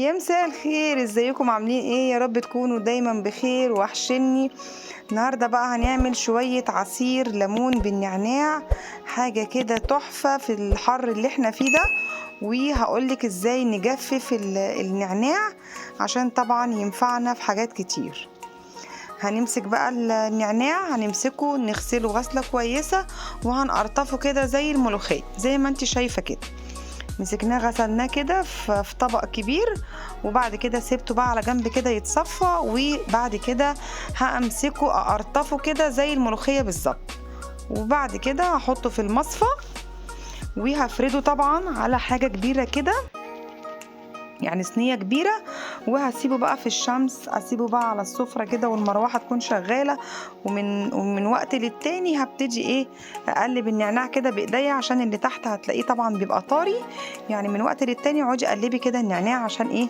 يا مساء الخير، ازيكم؟ عاملين ايه؟ يا رب تكونوا دايما بخير. وحشني النهارده بقى هنعمل شوية عصير ليمون بالنعناع، حاجة كده تحفة في الحر اللي احنا فيه ده. وهقولك ازاي نجفف النعناع عشان طبعا ينفعنا في حاجات كتير. هنمسك بقى النعناع، هنمسكه نغسله غسلة كويسة وهنقرطفه كده زي الملوخية زي ما انت شايفة كده. مسكناه غسلناه كده في طبق كبير، وبعد كده سيبته بقى على جنب كده يتصفى، وبعد كده همسكه اقرطفه كده زي الملوخية بالظبط، وبعد كده هحطه في المصفى وهفرده طبعا على حاجة كبيرة كده، يعني صينية كبيرة، وهسيبه بقى في الشمس، اسيبه بقى على السفرة كده والمروحة تكون شغالة. ومن وقت للتاني هبتدي ايه اقلب النعناع كده بايديا عشان اللي تحت هتلاقيه طبعا بيبقى طري، يعني من وقت للتاني اقعدي قلبي كده النعناع عشان ايه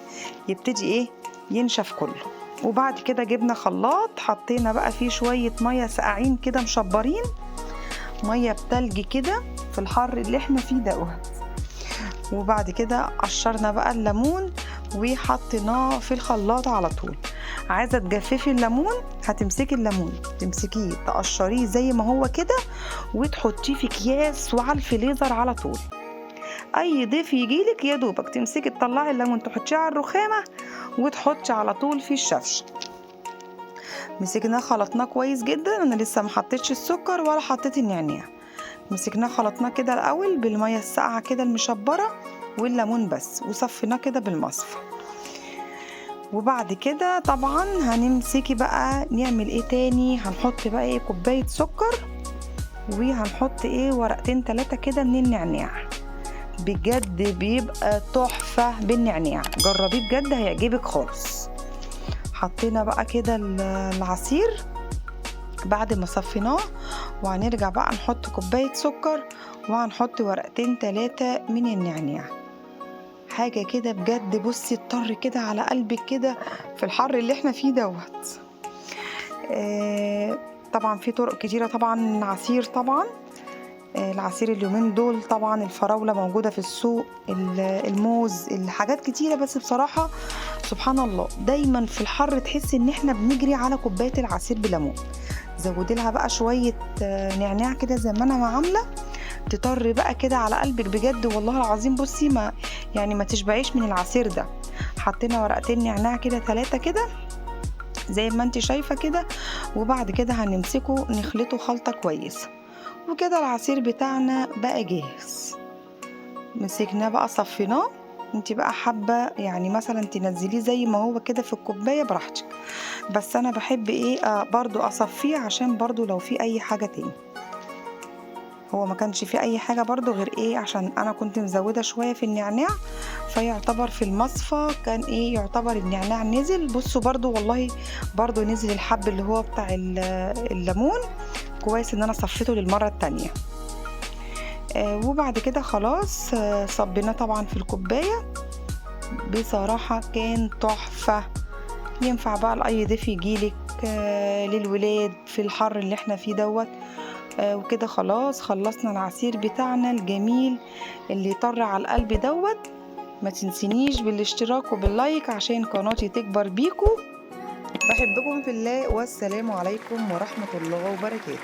يبتدي ايه ينشف كله. وبعد كده جبنا خلاط حطينا بقى فيه شوية مية ساقعين كده مشبرين، مية بتلج كده في الحر اللي احنا فيه ده. وبعد كده قشرنا بقى الليمون وحطيناه في الخلاط على طول. عايزه تجففي الليمون هتمسكي الليمون تمسكيه تقشريه زي ما هو كده وتحطيه في اكياس وعلى الفريزر على طول. اي ضيف يجيلك يا دوبك تمسكي تطلعي الليمون تحطيه على الرخامه وتحطي على طول في الشفشه. مسكناه خلطناه كويس جدا، انا لسه ما حطيتش السكر ولا حطيت النعناع. مسكناه خلطناه كده الاول بالمية الساقعه كده المشبره والليمون بس، وصفيناه كده بالمصفى. وبعد كده طبعا هنمسكي بقى نعمل ايه تاني، هنحط بقى ايه كوباية سكر، وهنحط ايه ورقتين 3 كده من النعناع. بجد بيبقى تحفة بالنعناع، جربيه بجد هيعجبك خالص. حطينا بقى كده العصير بعد ما صفيناه، وهنرجع بقى نحط كوباية سكر وهنحط ورقتين 3 من النعناع. حاجة كده بجد بصي اضطر كده على قلبك كده في الحر اللي احنا فيه دوت. طبعا في طرق كتيرة طبعا عصير، طبعا العصير اليومين دول طبعا الفراولة موجودة في السوق، الموز، الحاجات كتيرة. بس بصراحة سبحان الله دايما في الحر تحس ان احنا بنجري على كوباية العصير بليمون. زودي لها بقى شوية نعناع كده زي ما انا ما عاملة، تطر بقى كده على قلبك بجد والله العظيم. بصي ما يعني ما تشبعيش من العصير ده. حطينا ورقتين نعناع كده 3 كده زي ما انت شايفة كده، وبعد كده هنمسكه نخلطه خلطة كويسة، وكده العصير بتاعنا بقى جاهز. مسكناه بقى صفيناه. انت بقى حابة يعني مثلا تنزليه زي ما هو كده في الكوباية براحتك، بس انا بحب ايه برضو اصفيه عشان برضو لو في اي حاجة تاني. هو ما كانش فيه اي حاجة برضو غير ايه عشان انا كنت مزودة شوية في النعناع، فيعتبر في المصفى كان ايه يعتبر النعناع نزل. بصوا برضو والله برضو نزل الحب اللي هو بتاع الليمون، كويس ان انا صفيته للمرة التانية. وبعد كده خلاص صبيناه طبعا في الكوباية. بصراحة كان تحفة، ينفع بقى لأي ضيف يجيلك، للولاد في الحر اللي احنا فيه دوت. وكده خلاص خلصنا العصير بتاعنا الجميل اللي طر على القلب دوت. ما تنسينيش بالاشتراك وبال like عشان قناتي تكبر بيكو. بحبكم في الله، والسلام عليكم ورحمة الله وبركاته.